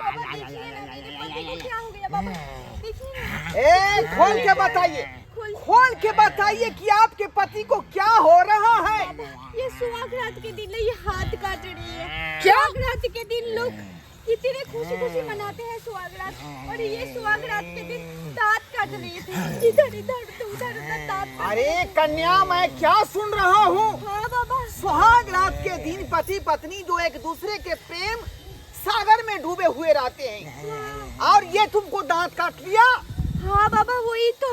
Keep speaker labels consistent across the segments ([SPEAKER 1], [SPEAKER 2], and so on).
[SPEAKER 1] बाबा देखिए ना मेरे पति को क्या हो गया बाबा, देखिए ना।
[SPEAKER 2] ए, खोल के बताइए,
[SPEAKER 1] खोल
[SPEAKER 2] खोल के बताइए कि आपके पति को क्या हो रहा है।
[SPEAKER 1] ये सुहाग रात के दिन ये हाथ काट रही है।
[SPEAKER 2] क्या?
[SPEAKER 1] सुहाग रात के दिन लोग कितने खुशी खुशी मनाते हैं सुहाग रात, और ये सुहाग रात के दिन दांत काट रही थी, इधर इधर तो उधर उधर दांत काट
[SPEAKER 2] अरे
[SPEAKER 1] रही थी।
[SPEAKER 2] कन्या, मैं क्या सुन रहा हूँ?
[SPEAKER 1] हाँ बाबा।
[SPEAKER 2] सुहाग रात के दिन पति पत्नी जो एक दूसरे के प्रेम सागर में डूबे हुए रहते हैं, और ये तुमको दांत काट लिया?
[SPEAKER 1] हाँ बाबा, वही तो।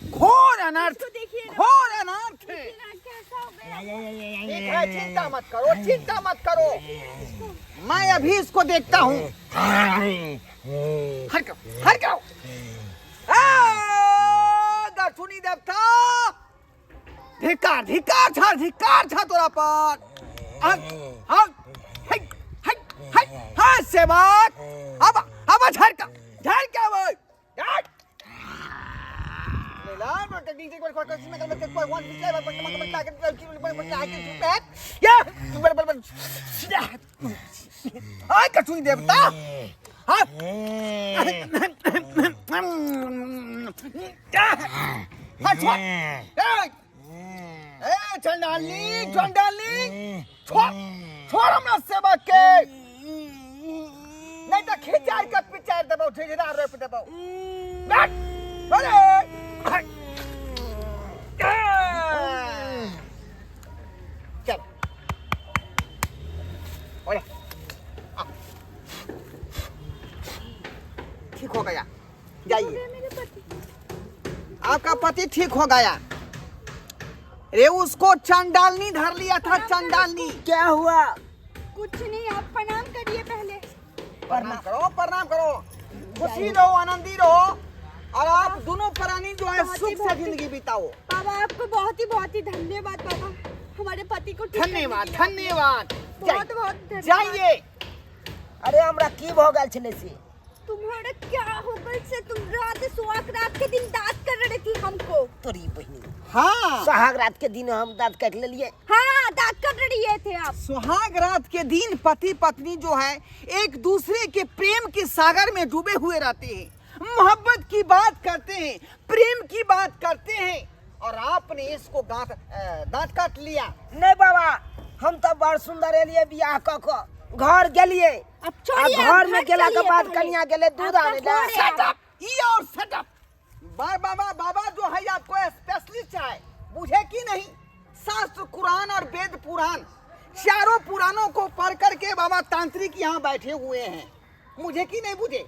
[SPEAKER 2] घोर अनर्थ,
[SPEAKER 1] इसको देखिए ना।
[SPEAKER 2] घोर अनर्थ है।
[SPEAKER 1] देखिए ना, कैसा हो गया।
[SPEAKER 2] ठीक है, चिंता मत करो, चिंता मत करो, मैं अभी इसको देखता हूँ। हट जाओ, हट जाओ। दर्शुनी देवता, धिक्कार, धिक्कार था, धिक्कार था तोरा पर। हट, हट, हट, हट, हट, हट, सेवक। अब, अब झड़ का, झड़ का वो, झड़। आय कछुई देवता, हाँ हाँ, छोड़। ए चंडाली, चंडाली, छोड़, छोड़ हमरा सेवक के, नहीं तो खिंचार के पिचार देबो, झिझरा रोप देबो। बैठ, अरे चल, ओए, आ। ठीक हो गया, जाइए।
[SPEAKER 1] हो गया मेरे पति।
[SPEAKER 2] आपका पति ठीक हो गया। रे उसको चंडालनी धर लिया था, चंडालनी।
[SPEAKER 3] क्या हुआ?
[SPEAKER 1] कुछ नहीं, आप प्रणाम करिए पहले।
[SPEAKER 2] प्रणाम करो, प्रणाम करो, खुशी रहो, आनंदी रहो, और आप दोनों प्राणी जो है
[SPEAKER 1] बहुत ही
[SPEAKER 2] सुख से
[SPEAKER 1] बहुत ही-
[SPEAKER 2] जिंदगी बिताओ।
[SPEAKER 1] बाबा आपको बहुत ही बहुत ही धन्यवाद बाबा, हमारे पति को ठीक करने
[SPEAKER 2] धन्यवाद,
[SPEAKER 1] के लिए।
[SPEAKER 2] धन्यवाद,
[SPEAKER 1] बहुत बहुत धन्यवाद।
[SPEAKER 2] जाइए।
[SPEAKER 3] अरे हमरा की भऽ गेल छलै से?
[SPEAKER 1] तुम्हारा क्या हो गल से तुम रात सुहाग रात के दिन दांत कर रही थी हमको।
[SPEAKER 3] तोरी बहिनी।
[SPEAKER 2] हाँ।
[SPEAKER 3] सुहाग रात के दिन हम दांत काटि लेलिए।
[SPEAKER 1] हाँ, दांत कट रही थे आप।
[SPEAKER 2] सुहाग रात के दिन पति पत्नी जो है एक दूसरे के प्रेम के सागर में डूबे हुए रहते हैं, मोहब्बत की बात करते हैं, प्रेम की बात करते हैं, और आपने इसको दांत काट लिया।
[SPEAKER 3] नहीं बाबा, हम तो बड़ सुंदर एलिए बियाह कऽ कऽ घर गेलिए।
[SPEAKER 1] अब छोड़िए,
[SPEAKER 3] आ घर में
[SPEAKER 1] घर
[SPEAKER 3] गेला के
[SPEAKER 1] चलिए
[SPEAKER 3] बाद
[SPEAKER 1] पहले।
[SPEAKER 3] कनिया गेले दूध
[SPEAKER 1] आपका
[SPEAKER 3] आने ला।
[SPEAKER 1] फोन है।
[SPEAKER 2] Shut up! ये और shut up! बाबा, बाबा जो है आपको स्पेशलिस्ट है, बुझे कि नहीं? शास्त्र कुरान और वेद पुराण चारों पुराणों को पढ़ करके बाबा तांत्रिक यहाँ बैठे हुए हैं, मुझे कि नहीं बुझे?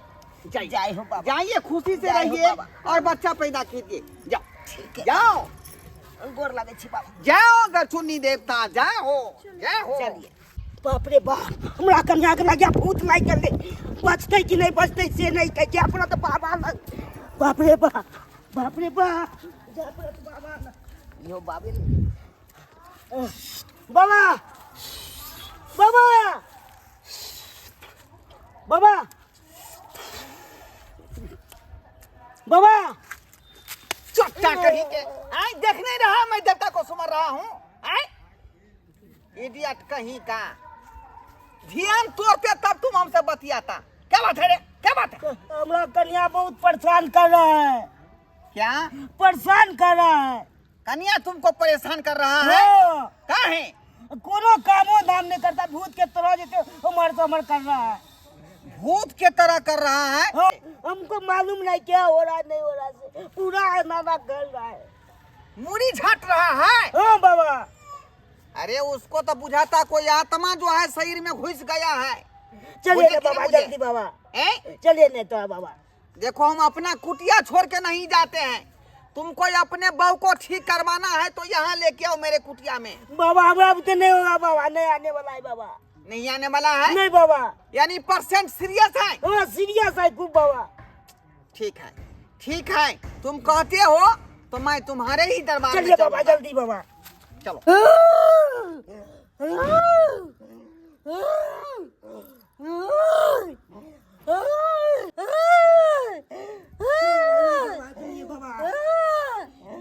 [SPEAKER 2] जाइए,
[SPEAKER 3] जय हो बाबा।
[SPEAKER 2] जाइए, खुशी से
[SPEAKER 3] जय हो
[SPEAKER 2] रहिए
[SPEAKER 3] बाबा।
[SPEAKER 2] और बच्चा पैदा कीजिए। जाओ,
[SPEAKER 3] ठीक है।
[SPEAKER 2] जाओ,
[SPEAKER 3] गोर लगे छी बाबा।
[SPEAKER 2] जाओ गचुन्नी देवता, जय हो, जय हो।
[SPEAKER 3] चलिए। बाप रे बाप, हमरा कन्या के लगिया भूत लागि गेलै, बचतै कि नहि बचतै से नहि कहै छै, अपना तऽ बाबा लग। बाप रे बाप, बाप रे बाप, जाय पड़त बाबा लग। यो बाबे ने। बाबा, बाबा, बाबा, बाबा।
[SPEAKER 2] चुपचाप कहीं के आए, देख नहीं रहा मैं देवता को सुमर रहा हूँ। आए इडियट कहीं का, ध्यान तोड़ते तब तुम हमसे बतियाता। क्या बात है रे, क्या बात है?
[SPEAKER 3] हमरा कन्या बहुत परेशान कर रहा है।
[SPEAKER 2] क्या
[SPEAKER 3] परेशान कर रहा है?
[SPEAKER 2] कन्या तुमको परेशान कर रहा है?
[SPEAKER 3] हाँ।
[SPEAKER 2] का है?
[SPEAKER 3] कोनो कामो धाम नहीं करता, भूत के तरह जैसे उमर से उमर कर रहा है।
[SPEAKER 2] भूत के तरह कर रहा है?
[SPEAKER 3] हाँ, हमको मालूम नहीं क्या हो रहा है नहीं हो रहा है, पूरा नाना कर रहा है,
[SPEAKER 2] मुड़ी झाट रहा है।
[SPEAKER 3] हाँ बाबा।
[SPEAKER 2] अरे उसको तो बुझाता कोई आत्मा जो है शरीर में घुस गया है।
[SPEAKER 3] चलिए
[SPEAKER 2] मुझे
[SPEAKER 3] ना
[SPEAKER 2] क्यों
[SPEAKER 3] बाबा,
[SPEAKER 2] मुझे?
[SPEAKER 3] जल्दी बाबा।
[SPEAKER 2] ए?
[SPEAKER 3] चलिए नहीं तो बाबा।
[SPEAKER 2] देखो हम अपना कुटिया छोड़ के नहीं जाते हैं, तुमको अपने बहू को ठीक करवाना है तो यहाँ लेके आओ मेरे कुटिया में।
[SPEAKER 3] बाबा हमरा अब तो नहीं होगा बाबा, नहीं आने वाला है बाबा।
[SPEAKER 2] नहीं आने वाला है?
[SPEAKER 3] नहीं बाबा।
[SPEAKER 2] यानी परसेंट सीरियस है?
[SPEAKER 3] हाँ सीरियस है खूब बाबा।
[SPEAKER 2] ठीक है, ठीक है, तुम कहते हो तो मैं तुम्हारे ही दरबार में
[SPEAKER 3] चलिए बाबा,
[SPEAKER 2] चलूंगा।
[SPEAKER 3] जल्दी बाबा।
[SPEAKER 2] चलो।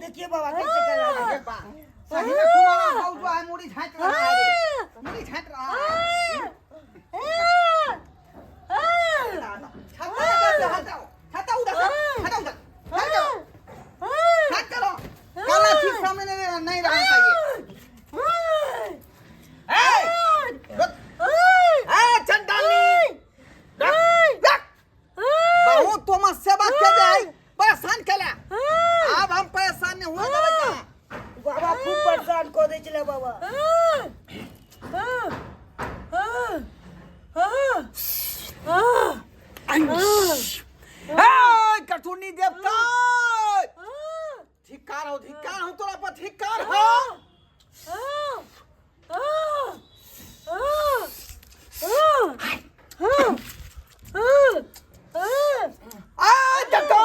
[SPEAKER 3] देखिए बाबा कैसे कर रहा है।
[SPEAKER 2] सही में तुम्हारा बहू जो है मुड़ी झाँक रहा है रे, मुड़ी झाँक रहा है। छाता इधर से हटाओ, छाता उधर से हटाओ, उधर हटाओ, हट चलो। काला चीज सामने नहीं नहीं रहना चाहिए। ए रुक, ए चंडाली, रुक रुक। बहुत तुम सेवा के जाए परेशान केला, अब हम परेशान नहीं हुए देबै कहाँ।
[SPEAKER 3] बाबा खूब परेशान कऽ दै छलै बाबा।
[SPEAKER 2] ए कटुनी देवता, धिक्कार हो, धिक्कार हो तोरा पर, धिक्कार हो। आ देवता,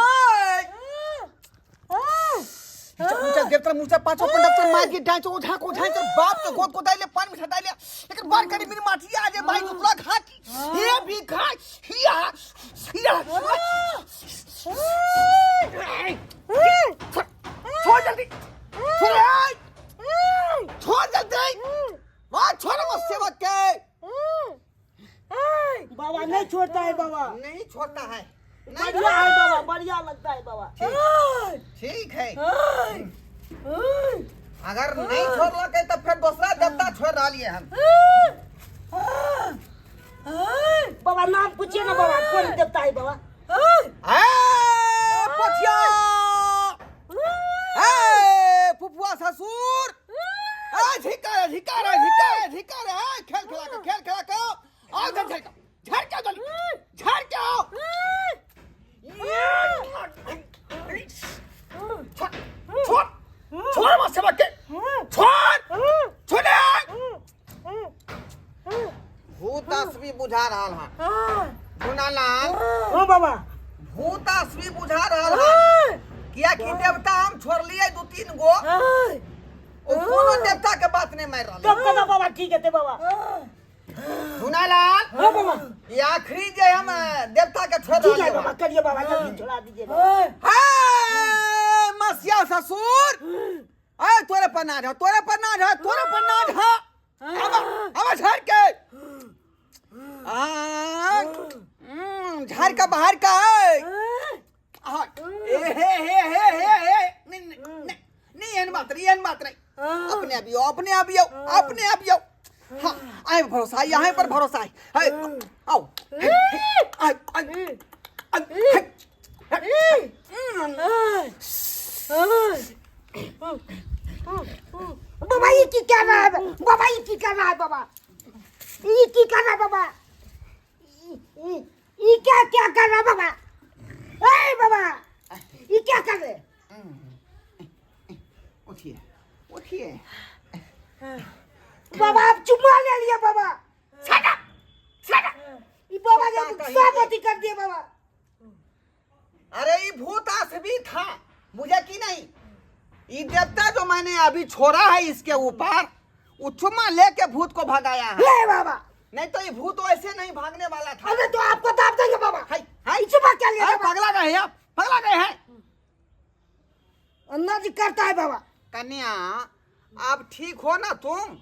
[SPEAKER 2] ऊंचा देवता मुचा पांचों पंडा मार के डांचो ओझा को ओझा बाप के गोद को दाइले पानी में सटाइले, लेकिन बार करी मेरी माटी आ जे भाई तुला घाट हे भी घाट हिया हिया। छोड़ जल्दी, छोड़ छोड़ जल्दी, वहां छोड़ मत सेवक के।
[SPEAKER 3] बाबा नहीं छोड़ता है बाबा,
[SPEAKER 2] नहीं छोड़ता है, नहीं।
[SPEAKER 3] बढ़िया है बाबा, बढ़िया लगता है बाबा।
[SPEAKER 2] ठीक है, अगर नहीं छोड़ के तो फिर दूसरा देवता छोड़ डालिए हम।
[SPEAKER 3] बाबा नाम पूछिए ना बाबा, कौन देवता है बाबा?
[SPEAKER 2] ए पथिया, ए फुफुआ ससुर, ए धिकार धिकार धिकार धिकार, ए खेल खेला के, खेल खेला के आओ, झड़ के झड़ के जल्दी झड़ के आओ। छोड़ छोड़ छोड़ मत सेवा के, छोड़ छोड़। भूत आसवी बुझा रहा है गुनालाल।
[SPEAKER 3] हाँ बाबा,
[SPEAKER 2] भूत आसवी बुझा रहा है, किया कि देवता हम छोड़ लिए दू तीन गो, ओ कोनो देवता के बात नहीं मार रहा।
[SPEAKER 3] तब कदा बाबा ठीक है ते बाबा।
[SPEAKER 2] गुनालाल,
[SPEAKER 3] हाँ बाबा,
[SPEAKER 2] ये आखिरी जे हम देवता के छोड़
[SPEAKER 3] ठीक है
[SPEAKER 2] रहा
[SPEAKER 3] बाबा, करिए बाबा जल्दी छोड़ा दीजिए बाबा।
[SPEAKER 2] हे मसिया ससुर, ए तोरे पर नाज है, तोरे पर नाज है, तोरे पर नाज है। अब अब झाड़ के आ झाड़ का बाहर का है। हाँ, ए हे हे हे हे हे, नहीं नहीं नहीं नहीं, एहन बात नहीं, एहन बात नहीं। अपने आप आओ, अपने आप आओ, अपने आप आओ। हाँ, आए भरोसा है, यहाँ पर भरोसा है। है, आओ, आए, आए, आए,
[SPEAKER 3] बाबा ये की कर रहा है बाबा, ये की कर रहा है बाबा, ये की कर रहा है बाबा, ये क्या क्या कर रहा है बाबा? ए बाबा ये क्या कर रहे?
[SPEAKER 2] उठिए उठिए
[SPEAKER 3] बाबा, आप चुम्मा ले लिया बाबा।
[SPEAKER 2] Shut up, shut up.
[SPEAKER 3] ये बाबा ने सब अति कर दिया बाबा।
[SPEAKER 2] अरे ये भूत आसवी था, मुझे की नहीं। ये देवता जो मैंने अभी छोड़ा है इसके ऊपर, वो चुम्मा लेके भूत को भगाया है।
[SPEAKER 3] ले बाबा,
[SPEAKER 2] नहीं तो ये भूत ऐसे नहीं भागने वाला था।
[SPEAKER 3] अरे तो आपको दाब देंगे बाबा।
[SPEAKER 2] हाय हाय,
[SPEAKER 3] चुम्मा क्या लिया?
[SPEAKER 2] अरे पगला गए हैं आप, पगला गए हैं।
[SPEAKER 3] अन्ना जी करता है बाबा।
[SPEAKER 2] कन्या आप ठीक हो ना तुम?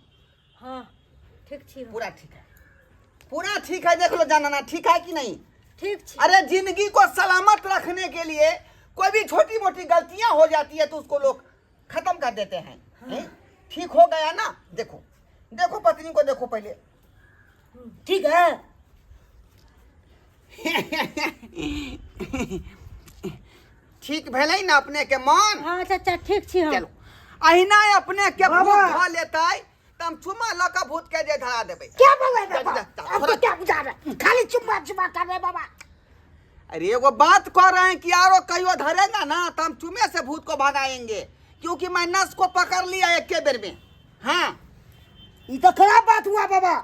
[SPEAKER 1] हाँ ठीक छी।
[SPEAKER 2] पूरा ठीक है, पूरा ठीक है। देख लो जानना ठीक है कि नहीं
[SPEAKER 1] ठीक छी।
[SPEAKER 2] अरे जिंदगी को सलामत रखने के लिए कोई भी छोटी मोटी गलतियां हो जाती है तो उसको लोग खत्म कर देते हैं। हाँ। ठीक हो गया ना? देखो देखो पत्नी को देखो पहले।
[SPEAKER 3] ठीक है।
[SPEAKER 2] ठीक भेलै ना अपने के मन?
[SPEAKER 1] हाँ चाचा ठीक छी हम।
[SPEAKER 2] चलो अहिना अपने के भूत धऽ लेतै त हम चुम्मा लऽ के भूत के जे धरा देबै।
[SPEAKER 3] क्या बोल रहे बाबा? आपको क्या बुझा रहा? खाली चुम्मा चुम्मा कर रहे बाबा।
[SPEAKER 2] अरे एगो बात कह रहे हैं कि यारो कहियो धरेगा ना तो हम चुमे से भूत को भगाएंगे, क्योंकि मैं नस को पकड़ लिया एक के बेर में। हाँ
[SPEAKER 3] ये तो खराब बात हुआ बाबा।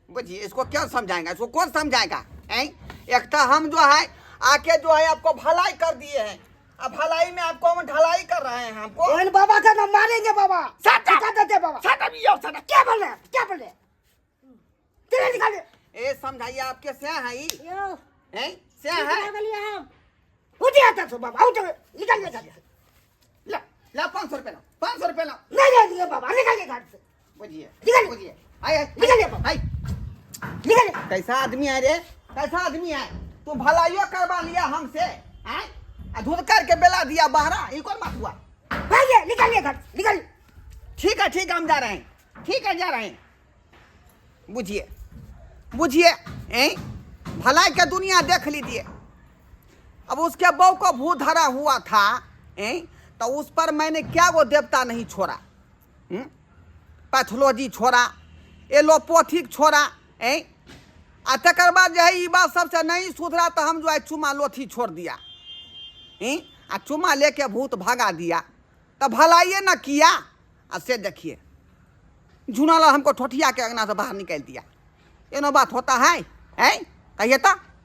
[SPEAKER 2] बुझिए इसको क्यों समझाएंगे, इसको कौन समझाएगा? एक तो हम जो है आके जो है आपको भलाई कर दिए हैं, अब भलाई में आपको हम ढलाई कर रहे हैं। हमको
[SPEAKER 3] बाबा का ना मारेंगे बाबा। देते बाबा। क्या बोल रहे हैं, क्या बोल रहे हैं?
[SPEAKER 2] ए समझाइए आपके से है से है
[SPEAKER 3] उठ आता तो बाबा, उठ निकल ले घर।
[SPEAKER 2] ला ला 500 रुपये ला, 500 रुपये ला।
[SPEAKER 3] नहीं नहीं बाबा निकल ले घर से।
[SPEAKER 2] बुझिए बुझिए आए आए,
[SPEAKER 3] निकल जा।
[SPEAKER 2] आए
[SPEAKER 3] निकल।
[SPEAKER 2] कैसा आदमी है रे, कैसा आदमी है तू? भलाइयो करवा लिया हमसे, आए आ धुत करके बेला दिया बाहरा, ई कौन बात हुआ?
[SPEAKER 3] भागिए, निकलिए घर, निकल।
[SPEAKER 2] ठीक है ठीक है, हम जा रहे हैं, ठीक है जा रहे हैं। बुझिए बुझिए, ए भलाई के दुनिया देख लीजिए। अब उसके बहू को भूत धरा हुआ था, ए तो उस पर मैंने क्या वो देवता नहीं छोड़ा, पैथोलॉजी छोड़ा, एलोपैथिक छोड़ा, ए आ तकर बाद जो है ई बात सबसे नहीं सुधरा तो हम जो है चुमा लोथी छोड़ दिया, ए आ चुमा लेके भूत भगा दिया, तो भलाइए न किया। आ से देखिए झुनालाल हमको ठोठिया के अंगना से बाहर निकाल दिया। एनो बात होता है, हैं कहिए तो।